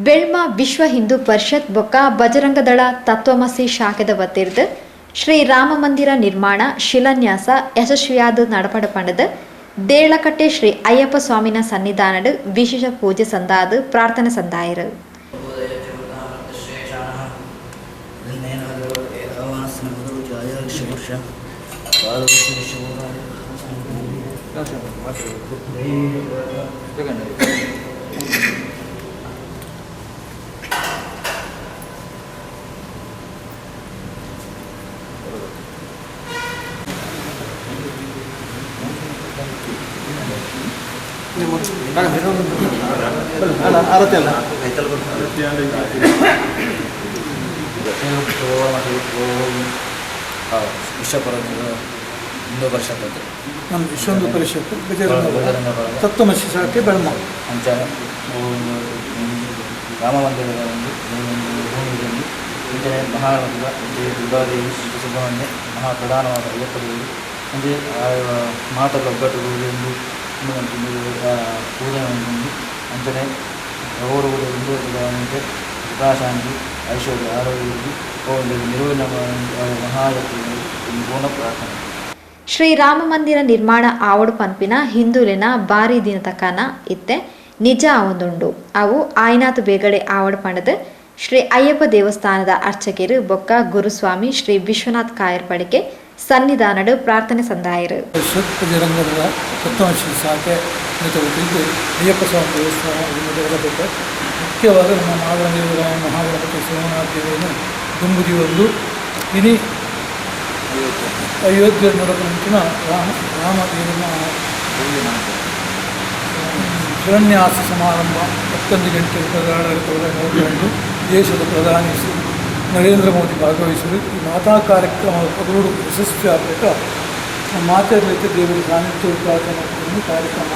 Belma ವಿಶ್ವ ಹಿಂದೂ ಪರಿಷತ್ ಬೊಕ್ಕ ಬಜರಂಗದಳ ತತ್ವಮಸಿ ಶಾಖೆದ ವತಿರ್ದ್ ಶ್ರೀ ರಾಮ ಮಂದಿರ ನಿರ್ಮಾಣ ಶಿಲಾನ್ಯಾಸ ಯಶಸ್ವಿಯಾದ ನಡಪಡ ಪಂಡದು ದೇಳಕಟ್ಟೆ ಶ್ರೀ ಅಯ್ಯಪ್ಪ ಸ್ವಾಮಿನ ಸನ್ನಿಧಾನಡ್ ವಿಶೇಷ ಪೂಜೆ ಸಂದಾದು ಪ್ರಾರ್ಥನೆ ಸಂದಾಯರು. ವಿಶ್ವ ಪರಿಷತ್ ನಮ್ಮ ವಿಶ್ವ ಹಿಂದೂ ಪರಿಷತ್ ಬಜರಂಗ ತತ್ವಮಸಿ ಶಾಖೆ ಬೆಳ್ಮ. ಅಂಚನೆ ರಾಮ ಮಂದಿರದ ಒಂದು ಭೂಮಿಯಲ್ಲಿ ಇಂಚನೆ ಮಹಾನದಿಯ ದುರ್ಗಾದೇವಿ, ಸುಬ್ರಹ್ಮಣ್ಯ, ಮಹಾ ಪ್ರಧಾನವಾದ ಅಯ್ಯಪ್ಪ ದೇವರು ಅಂಚೆ ಮಾತಲ ಒಗ್ಗಟ್ಟು ಒಂದು ಪೂಜೆ ಒಂದು ಅಂಚನೆ ಗೌರವದ ಸುಖ, ಐಶ್ವರ್ಯ, ಆರೋಗ್ಯ ಒಂದು ನಿರುವಿನ ಮಹಾಶಕ್ತಿ ಪೂರ್ಣ ಪ್ರಾರ್ಥನೆ. ಶ್ರೀ ರಾಮ ಮಂದಿರ ನಿರ್ಮಾಣ ಆವಡು ಪನ್ಪಿನ ಹಿಂದೂಲಿನ ಬಾರಿ ದಿನತಕನ ಇತ್ತೆ ನಿಜ ಆವೊಂದುಂಡು. ಅವು ಆಯ್ನಾತ್ ಬೇಗಡೆ ಆವಡು ಪಂಡದು ಶ್ರೀ ಅಯ್ಯಪ್ಪ ದೇವಸ್ಥಾನದ ಅರ್ಚಕರು ಬೊಕ್ಕ ಗುರುಸ್ವಾಮಿ ಶ್ರೀ ವಿಶ್ವನಾಥ್ ಕಾಯರ್ ಪಡಿಕೆ ಸನ್ನಿಧಾನಡು ಪ್ರಾರ್ಥನೆ ಸಂದಾಯರು. ಪರಿಷತ್ ಬಜರಂಗದ ತತ್ವಮಸಿ ಶಾಖೆ ವತಿಯಿಂದ ಅಯ್ಯಪ್ಪ ಸ್ವಾಮಿ ದೇವಸ್ಥಾನ ಇದನ್ನು ಮುಖ್ಯವಾದ ನಮ್ಮ ಮಹಾಗಣದೇವರ ಮಹಾಗಣಪತಿ ಸೋಮನಾಥ ದೇವರನ್ನು ದುಂಬುದಿ ಒಂದು ಇನಿ ಅಯೋಧ್ಯೆ ನಡಪಂಚಿನ ರಾಮ ರಾಮ ದೇವನ ಶಿಲಾನ್ಯಾಸ ಸಮಾರಂಭ 11 ಗಂಟೆ ನಡೆದು ದೇಶದ ಪ್ರಧಾನಿ ಶ್ರೀ ನರೇಂದ್ರ ಮೋದಿ ಭಾಗವಹಿಸಿದರು. ಈ ಮಾತಾ ಕಾರ್ಯಕ್ರಮ ಪಗಲುಡು ಯಶಸ್ವಿ ಆಗಬೇಕ ಮಾತಾಡಲಿಕ್ಕೆ ದೇವರ ಸಾನ್ನಿಧ್ಯ ಪ್ರಾರ್ಥನೆ ಕಾರ್ಯಕ್ರಮ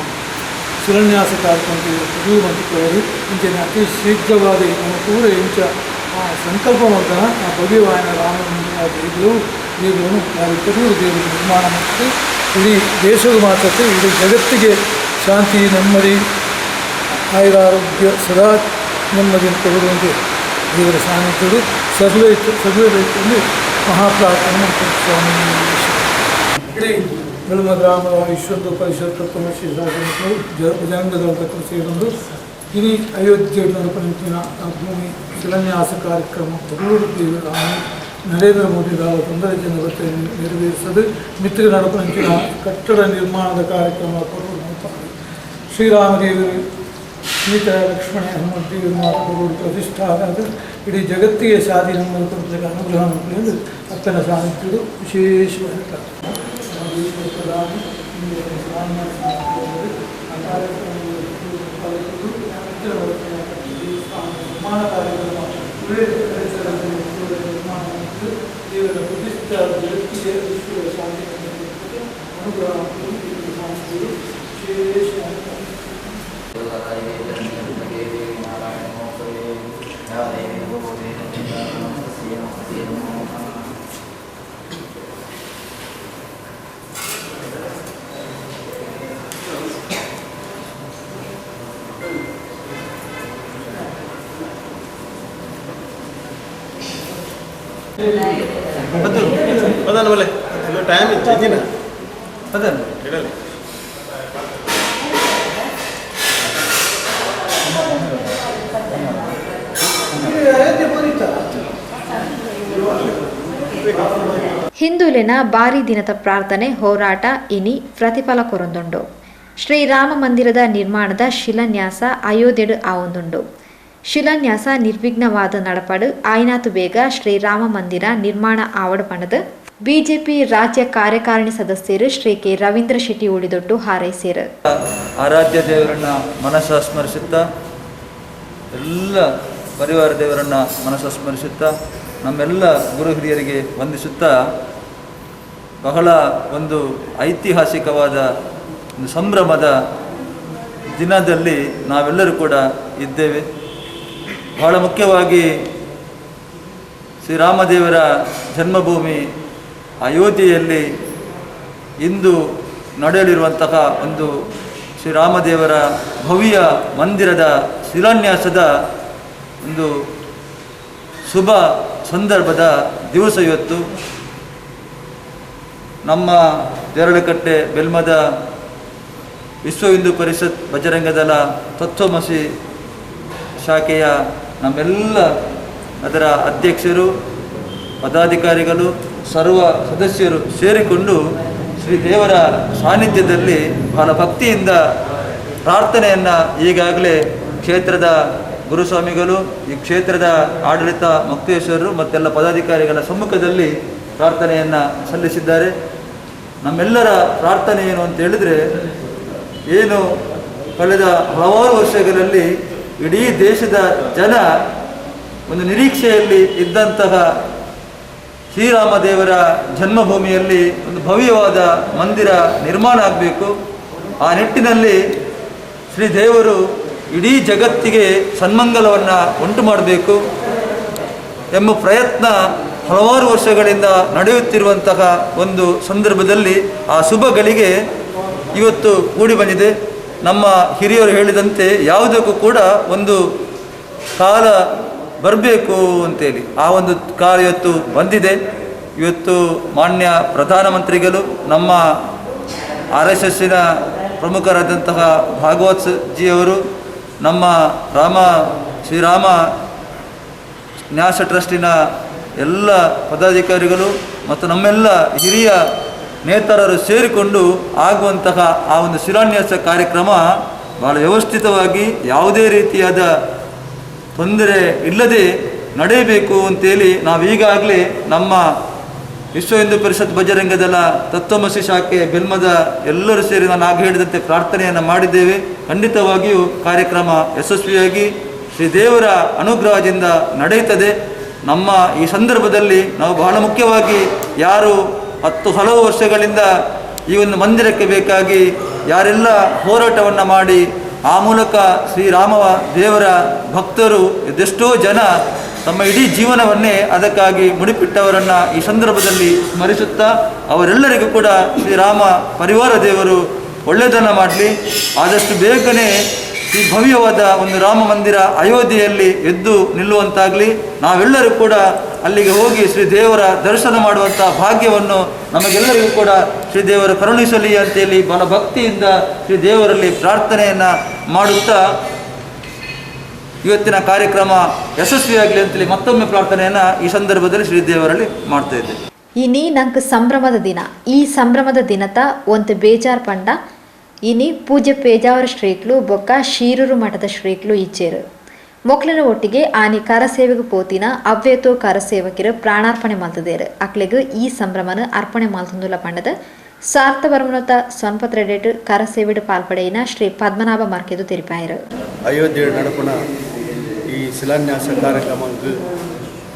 ಶಿಲಾನ್ಯಾಸ ಕಾರ್ಯಕ್ರಮ ಪಗಲು ಇಂಚಿನ ಅತಿ ಶೀಘ್ರವಾದ ನಮ್ಮ ಪೂರ ಇಂಚ ಆ ಸಂಕಲ್ಪ ಮಾಡ್ತಾನೆ. ಆ ಭವ್ಯವಾಯನ ರಾಮ ಮಂದಿರ ದೇವರು ದೇವರನ್ನು ಪಗಲು ದೇವರು ನಿರ್ಮಾಣ ಮತ್ತು ಇಡೀ ದೇಶದ ಮಾತ್ರಕ್ಕೆ ಇಡೀ ಜಗತ್ತಿಗೆ ಶಾಂತಿ, ನೆಮ್ಮದಿ, ಆಯುರಾರೋಗ್ಯ, ಸದಾ ನೆಮ್ಮದಿಯನ್ನು ಕೊಡುವಂತೆ ದೇವರ ಸಾನ್ನಿಧ್ಯವು ಸರ್ವೇ ಸರ್ವೇ ರೀತಿಯಲ್ಲಿ ಮಹಾಪ್ರಾರ್ಥನೆ ಮಾಡ್ತಾರೆ ಸ್ವಾಮಿ. ಇಡೀ ಬೆಳ್ಮ ಗ್ರಾಮದ ವಿಶ್ವ ಹಿಂದೂ ಪರಿಷತ್ ತತ್ವಮಸಿ ಶಾಸನಗಳು ಬಜರಂಗದಳದ ಸೇರೊಂದು ಇಡೀ ಅಯೋಧ್ಯೆ ನಡಪಂಚಿನ ಭೂಮಿ ಶಿಲಾನ್ಯಾಸ ಕಾರ್ಯಕ್ರಮ ಪಗಲೂರು ದೇವರ ನರೇಂದ್ರ ಮೋದಿ ತೊಂದರೆ ಜನತೆ ನೆರವೇರಿಸದು ಮಿತ್ರ ನಡಪಂಚಿನ ಕಟ್ಟಡ ನಿರ್ಮಾಣದ ಕಾರ್ಯಕ್ರಮ ಪಗಲೂರು ಶ್ರೀರಾಮದೇವರು ಸೀತಾ ಲಕ್ಷ್ಮಣ ಹನುಮಂತ ದೇವರು ಮಾತು ಪ್ರತಿಷ್ಠಾನ ಇಡೀ ಜಗತ್ತಿಗೆ ಶಾದಿ ನಮ್ಮ ಅನುಗ್ರಹ ಎಂದು ಅಪ್ಪನ ಸಾನ್ನಿಧ್ಯವು ವಿಶೇಷವಾಗಿ ಪ್ರಾರ್ಥನೆ. ನಮ್ಮ ದೇಶದ ಪ್ರಧಾನಿ ಶಿಲಾನ್ಯಾಸ ಆ ಕಾರ್ಯಕ್ರಮದಲ್ಲಿ ದೇವಸ್ಥಾನ ನಿರ್ಮಾಣ ಕಾರ್ಯಕ್ರಮ ಪರಿಸರದಲ್ಲಿ ನಿರ್ಮಾಣ ಮತ್ತು ದೇವರ ಪ್ರತಿಷ್ಠಾ ಜಗತ್ತಿಗೆ ವಿಶ್ವದ ಶಾಂತಿ ಅನುಗ್ರಹ ಸಾನ್ನಿಧ್ಯವು ವಿಶೇಷವಾಗಿ ಪ್ರಾರ್ಥನೆ. ಟೈಮ್ ಇತ್ತು ಅದಲ್ಲ. ಇಡಲಿ. ಅಯೋಧ್ಯೆ ಬಂದಿತ್ತ. ಹಿಂದೂಲಿನ ಬಾರಿ ದಿನದ ಪ್ರಾರ್ಥನೆ ಹೋರಾಟ ಇನಿ ಪ್ರತಿಫಲ ಕೊರೊಂದುಂಡು. ಶ್ರೀರಾಮ ಮಂದಿರದ ನಿರ್ಮಾಣದ ಶಿಲಾನ್ಯಾಸ ಅಯೋಧ್ಯೆಡು ಆವೊಂದುಂಡು. ಶಿಲಾನ್ಯಾಸ ನಿರ್ವಿಘ್ನವಾದ ನಡಪಡು ಆಯ್ನಾತು ಬೇಗ ಶ್ರೀರಾಮ ಮಂದಿರ ನಿರ್ಮಾಣ ಆವಡು ಪಂಡದು ಬಿಜೆಪಿ ರಾಜ್ಯ ಕಾರ್ಯಕಾರಿಣಿ ಸದಸ್ಯರು ಶ್ರೀ ಕೆ ರವೀಂದ್ರ ಶೆಟ್ಟಿ ಉಳಿದೊಟ್ಟು ಹಾರೈಸಿರು. ಆರಾಧ್ಯ ದೇವರನ್ನ ಮನಸ್ಸ ಸ್ಮರಿಸುತ್ತಾ, ಎಲ್ಲ ಪರಿವಾರ ದೇವರನ್ನ ಮನಸ್ಸ ಸ್ಮರಿಸುತ್ತಾ, ನಮ್ಮೆಲ್ಲ ಗುರು ಹಿರಿಯರಿಗೆ ವಂದಿಸುತ್ತಾ, ಬಹಳ ಒಂದು ಐತಿಹಾಸಿಕವಾದ ಒಂದು ಸಂಭ್ರಮದ ದಿನದಲ್ಲಿ ನಾವೆಲ್ಲರೂ ಕೂಡ ಇದ್ದೇವೆ. ಬಹಳ ಮುಖ್ಯವಾಗಿ ಶ್ರೀರಾಮದೇವರ ಜನ್ಮಭೂಮಿ ಅಯೋಧ್ಯೆಯಲ್ಲಿ ಇಂದು ನಡೆಯಲಿರುವಂತಹ ಒಂದು ಶ್ರೀರಾಮದೇವರ ಭವ್ಯ ಮಂದಿರದ ಶಿಲಾನ್ಯಾಸದ ಒಂದು ಶುಭ ಸಂದರ್ಭದ ದಿವಸ ಇವತ್ತು. ನಮ್ಮ ದೇರಳಕಟ್ಟೆ ಬೆಲ್ಮದ ವಿಶ್ವ ಹಿಂದೂ ಪರಿಷತ್ ಬಜರಂಗದಳ ತತ್ವಮಸಿ ಶಾಖೆಯ ನಮ್ಮೆಲ್ಲ ಅದರ ಅಧ್ಯಕ್ಷರು, ಪದಾಧಿಕಾರಿಗಳು, ಸರ್ವ ಸದಸ್ಯರು ಸೇರಿಕೊಂಡು ಶ್ರೀ ದೇವರ ಸಾನ್ನಿಧ್ಯದಲ್ಲಿ ಬಹಳ ಭಕ್ತಿಯಿಂದ ಪ್ರಾರ್ಥನೆಯನ್ನು ಈಗಾಗಲೇ ಕ್ಷೇತ್ರದ ಗುರುಸ್ವಾಮಿಗಳು, ಈ ಕ್ಷೇತ್ರದ ಆಡಳಿತ ಮುಕ್ತೇಶ್ವರರು ಮತ್ತೆಲ್ಲ ಪದಾಧಿಕಾರಿಗಳ ಸಮ್ಮುಖದಲ್ಲಿ ಪ್ರಾರ್ಥನೆಯನ್ನು ಸಲ್ಲಿಸಿದ್ದಾರೆ. ನಮ್ಮೆಲ್ಲರ ಪ್ರಾರ್ಥನೆ ಏನು ಅಂತ ಹೇಳಿದರೆ, ಏನು ಕಳೆದ ಹಲವಾರು ವರ್ಷಗಳಲ್ಲಿ ಇಡೀ ದೇಶದ ಜನ ಒಂದು ನಿರೀಕ್ಷೆಯಲ್ಲಿ ಇದ್ದಂತಹ ಶ್ರೀರಾಮದೇವರ ಜನ್ಮಭೂಮಿಯಲ್ಲಿ ಒಂದು ಭವ್ಯವಾದ ಮಂದಿರ ನಿರ್ಮಾಣ ಆಗಬೇಕು. ಆ ನಿಟ್ಟಿನಲ್ಲಿ ಶ್ರೀ ದೇವರು ಇಡೀ ಜಗತ್ತಿಗೆ ಸನ್ಮಂಗಲವನ್ನು ಉಂಟು ಮಾಡಬೇಕು ಎಂಬ ಪ್ರಯತ್ನ ಹಲವಾರು ವರ್ಷಗಳಿಂದ ನಡೆಯುತ್ತಿರುವಂತಹ ಒಂದು ಸಂದರ್ಭದಲ್ಲಿ ಆ ಶುಭ ಗಳಿಗೆ ಇವತ್ತು ಕೂಡಿ ಬಂದಿದೆ. ನಮ್ಮ ಹಿರಿಯರು ಹೇಳಿದಂತೆ ಯಾವುದಕ್ಕೂ ಕೂಡ ಒಂದು ಕಾಲ ಬರಬೇಕು ಅಂತೇಳಿ ಆ ಒಂದು ಕಾಲ ಇವತ್ತು ಬಂದಿದೆ. ಇವತ್ತು ಮಾನ್ಯ ಪ್ರಧಾನಮಂತ್ರಿಗಳು, ನಮ್ಮ ಆರ್ಎಸ್ಎಸ್ಸಿನ ಪ್ರಮುಖರಾದಂತಹ ಭಾಗವತ್ ಜಿಯವರು, ನಮ್ಮ ಶ್ರೀರಾಮ ನ್ಯಾಸ ಟ್ರಸ್ಟಿನ ಎಲ್ಲ ಪದಾಧಿಕಾರಿಗಳು ಮತ್ತು ನಮ್ಮೆಲ್ಲ ಹಿರಿಯ ನೇತಾರರು ಸೇರಿಕೊಂಡು ಆಗುವಂತಹ ಆ ಒಂದು ಶಿಲಾನ್ಯಾಸ ಕಾರ್ಯಕ್ರಮ ಭಾಳ ವ್ಯವಸ್ಥಿತವಾಗಿ ಯಾವುದೇ ರೀತಿಯಾದ ತೊಂದರೆ ಇಲ್ಲದೆ ನಡೆಯಬೇಕು ಅಂತೇಳಿ ನಾವೀಗಾಗಲೇ ನಮ್ಮ ವಿಶ್ವ ಹಿಂದೂ ಪರಿಷತ್ ಬಜರಂಗದಳ ತತ್ವಮಸಿ ಶಾಖೆ ಬೆಲ್ಮದ ಎಲ್ಲರೂ ಸೇರಿ ನಾನು ಆಗ ಹೇಳಿದಂತೆ ಪ್ರಾರ್ಥನೆಯನ್ನು ಮಾಡಿದ್ದೇವೆ. ಖಂಡಿತವಾಗಿಯೂ ಕಾರ್ಯಕ್ರಮ ಯಶಸ್ವಿಯಾಗಿ ಶ್ರೀ ದೇವರ ಅನುಗ್ರಹದಿಂದ ನಡೆಯುತ್ತದೆ. ನಮ್ಮ ಈ ಸಂದರ್ಭದಲ್ಲಿ ನಾವು ಬಹಳ ಮುಖ್ಯವಾಗಿ ಯಾರು 10 ಹಲವು ವರ್ಷಗಳಿಂದ ಈ ಒಂದು ಮಂದಿರಕ್ಕೆ ಬೇಕಾಗಿ ಯಾರೆಲ್ಲ ಹೋರಾಟವನ್ನು ಮಾಡಿ ಆ ಮೂಲಕ ಶ್ರೀರಾಮ ದೇವರ ಭಕ್ತರು ಎಷ್ಟೋ ಜನ ತಮ್ಮ ಇಡೀ ಜೀವನವನ್ನೇ ಅದಕ್ಕಾಗಿ ಮುಡಿಪಿಟ್ಟವರನ್ನು ಈ ಸಂದರ್ಭದಲ್ಲಿ ಸ್ಮರಿಸುತ್ತಾ ಅವರೆಲ್ಲರಿಗೂ ಕೂಡ ಶ್ರೀರಾಮ ಪರಿವಾರ ದೇವರು ಒಳ್ಳೆಯದನ್ನು ಮಾಡಲಿ. ಆದಷ್ಟು ಬೇಗನೆ ಈ ಭವ್ಯವಾದ ಒಂದು ರಾಮ ಮಂದಿರ ಅಯೋಧ್ಯೆಯಲ್ಲಿ ಎದ್ದು ನಿಲ್ಲುವಂತಾಗಲಿ. ನಾವೆಲ್ಲರೂ ಕೂಡ ಅಲ್ಲಿಗೆ ಹೋಗಿ ಶ್ರೀ ದೇವರ ದರ್ಶನ ಮಾಡುವಂಥ ಭಾಗ್ಯವನ್ನು ನಮಗೆಲ್ಲರಿಗೂ ಕೂಡ ಶ್ರೀ ದೇವರು ಕರುಣಿಸಲಿ ಅಂತೇಳಿ ಬಲ ಭಕ್ತಿಯಿಂದ ಶ್ರೀ ದೇವರಲ್ಲಿ ಪ್ರಾರ್ಥನೆಯನ್ನು ಮಾಡುತ್ತಾ ಇವತ್ತಿನ ಕಾರ್ಯಕ್ರಮ ಯಶಸ್ವಿಯಾಗಲಿ ಅಂತೇಳಿ ಮತ್ತೊಮ್ಮೆ ಪ್ರಾರ್ಥನೆಯನ್ನು ಈ ಸಂದರ್ಭದಲ್ಲಿ ಶ್ರೀ ದೇವರಲ್ಲಿ ಮಾಡ್ತಾ ಇದ್ದೇವೆ. ಇನಿ ನಂಕ್ ಸಂಭ್ರಮದ ದಿನ. ಈ ಸಂಭ್ರಮದ ದಿನತ ಒಂತ್ ಬೇಜಾರ್ ಪಂಡ ಇನಿ ಪೂಜ್ಯ ಪೇಜಾವರ ಶ್ರೀಕ್ಲು ಬೊಕ್ಕ ಶೀರೂರು ಮಠದ ಶ್ರೀಕ್ಲು ಇಚ್ಚೇರು. ಮೊಕ್ಲಿನ ಒಟ್ಟಿಗೆ ಆನಿ ಕರಸೇವೆಗೆ ಪೋತಿನ ಅವ್ವೇತೋ ಕರಸೇವಕಿರು ಪ್ರಾಣಾರ್ಪಣೆ ಮಲ್ತದೇರು. ಅಕ್ಲೆಗ್ ಈ ಸಂಭ್ರಮನ ಅರ್ಪಣೆ ಮಲ್ತಂದುಲ ಪಂಡದ ಸಾರ್ಥವರ್ಮನತ ಸೊನ್ಪತ್ರೆಡೇಟ್ ಕರಸೇವೆಡ್ ಪಾಲ್ಪಡೆಯಿನ ಶ್ರೀ ಪದ್ಮನಾಭ ಮರ್ಕೆದು ತೆರಿಪಾಯರು. ಅಯೋಧ್ಯೆ ನಡಪುನ ಈ ಶಿಲಾನ್ಯಾಸ ಕಾರ್ಯಕ್ರಮಕ್ಕೆ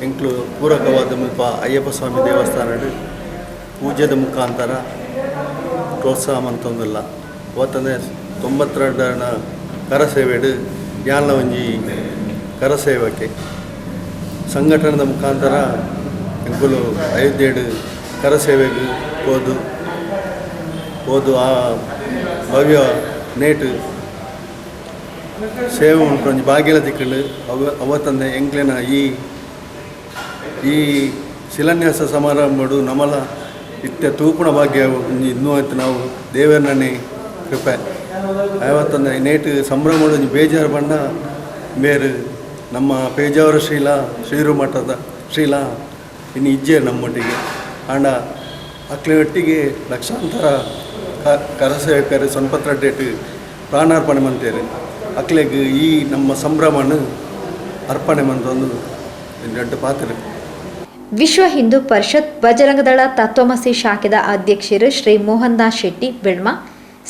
ಎಂಕ್ಲು ಪೂರಕವಾದ ಮುಲ್ಪ ಅಯ್ಯಪ್ಪ ಸ್ವಾಮಿ ದೇವಸ್ಥಾನ ಪೂಜೆದ ಮುಖಾಂತರ ಪ್ರೋತ್ಸಾಹ ಮಂತೊಂದುಲ್ಲ. ಅವತ್ತಂದರೆ 92ನ ಕರಸೇವೆಡು ಯಾನ್ಲ ಒಂಜಿ ಕರಸೇವಕ್ಕೆ ಸಂಘಟನೆದ ಮುಖಾಂತರ ಎಂಕುಲು ಅಯೋಧ್ಯೆಡು ಕರಸೇವೆಗೆ ಹೋದು ಹೋದು ಆ ಭವ್ಯ ನೇಟು ಸೇವೆ ಉಂಟು ಒಂಜಿ ಬಾಗಿಲ ತಿಕ್ಕಲು. ಅವ ಅವತ್ತಂದೆ ಎಂಕ್ಲೆನ ಈ ಈ ಶಿಲಾನ್ಯಾಸ ಸಮಾರಂಭಡು ನಮಲ ಇತ್ತೆ ತೂಪುಣ ಭಾಗ್ಯ ಒಂಜಿ ಇನ್ನೂ ಆಯ್ತು. ನಾವು ದೇವರನ್ನೇ ಕೃಪೆ. ಯಾವತ್ತಂದ್ರೆ ನೇಟು ಸಂಭ್ರಮ ಒಂಜಿ ಬೇಜಾರು ಬಣ್ಣ ಬೇರು ನಮ್ಮ ಪೇಜಾವರ ಶ್ರೀಲ ಶ್ರೀರು ಮಠದ ಶ್ರೀಲ ಇನ್ನು ಇಜ್ಜೆ ನಮ್ಮೊಟ್ಟಿಗೆ. ಆಂಡ ಅಕ್ಲೆ ಒಟ್ಟಿಗೆ ಲಕ್ಷಾಂತರ ಕರಸೇವಕರು ಸೊನ್ಪತ್ರ ಡೇಟ್ ಪ್ರಾಣಾರ್ಪಣೆ ಮಂತೇರು. ಅಕ್ಲೆಗ್ ಈ ನಮ್ಮ ಸಂಭ್ರಮನ ಅರ್ಪಣೆ ಮಂತೊಂದು ದೊಡ್ಡ ಪಾತ್ರ. ವಿಶ್ವ ಹಿಂದೂ ಪರಿಷತ್ ಬಜರಂಗದಳ ತತ್ವಮಸಿ ಶಾಖೆದ ಅಧ್ಯಕ್ಷರು ಶ್ರೀ ಮೋಹನ್ ದಾಸ್ ಶೆಟ್ಟಿ ಬೆಳ್ಮ,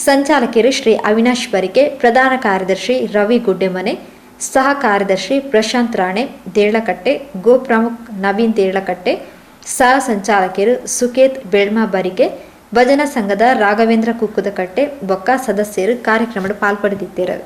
ಸಂಚಾಲಕರು ಶ್ರೀ ಅವಿನಾಶ್ ಬರಿಕೆ, ಪ್ರಧಾನ ಕಾರ್ಯದರ್ಶಿ ರವಿ ಗುಡ್ಡೆಮನೆ, ಸಹ ಕಾರ್ಯದರ್ಶಿ ಪ್ರಶಾಂತ್ ರಾಣೆ ದೇಳಕಟ್ಟೆ, ಗೋಪ್ರಮುಖ್ ನವೀನ್ ದೇಳಕಟ್ಟೆ, ಸಹ ಸಂಚಾಲಕರು ಸುಕೇತ್ ಬೆಳ್ಮ ಬರಿಕೆ, ಭಜನಾ ಸಂಘದ ರಾಘವೇಂದ್ರ ಕುಕ್ಕುದಕಟ್ಟೆ ಬೊಕ್ಕ ಸದಸ್ಯರು ಕಾರ್ಯಕ್ರಮದ ಪಾಲ್ಪಡೆದಿದ್ದರು.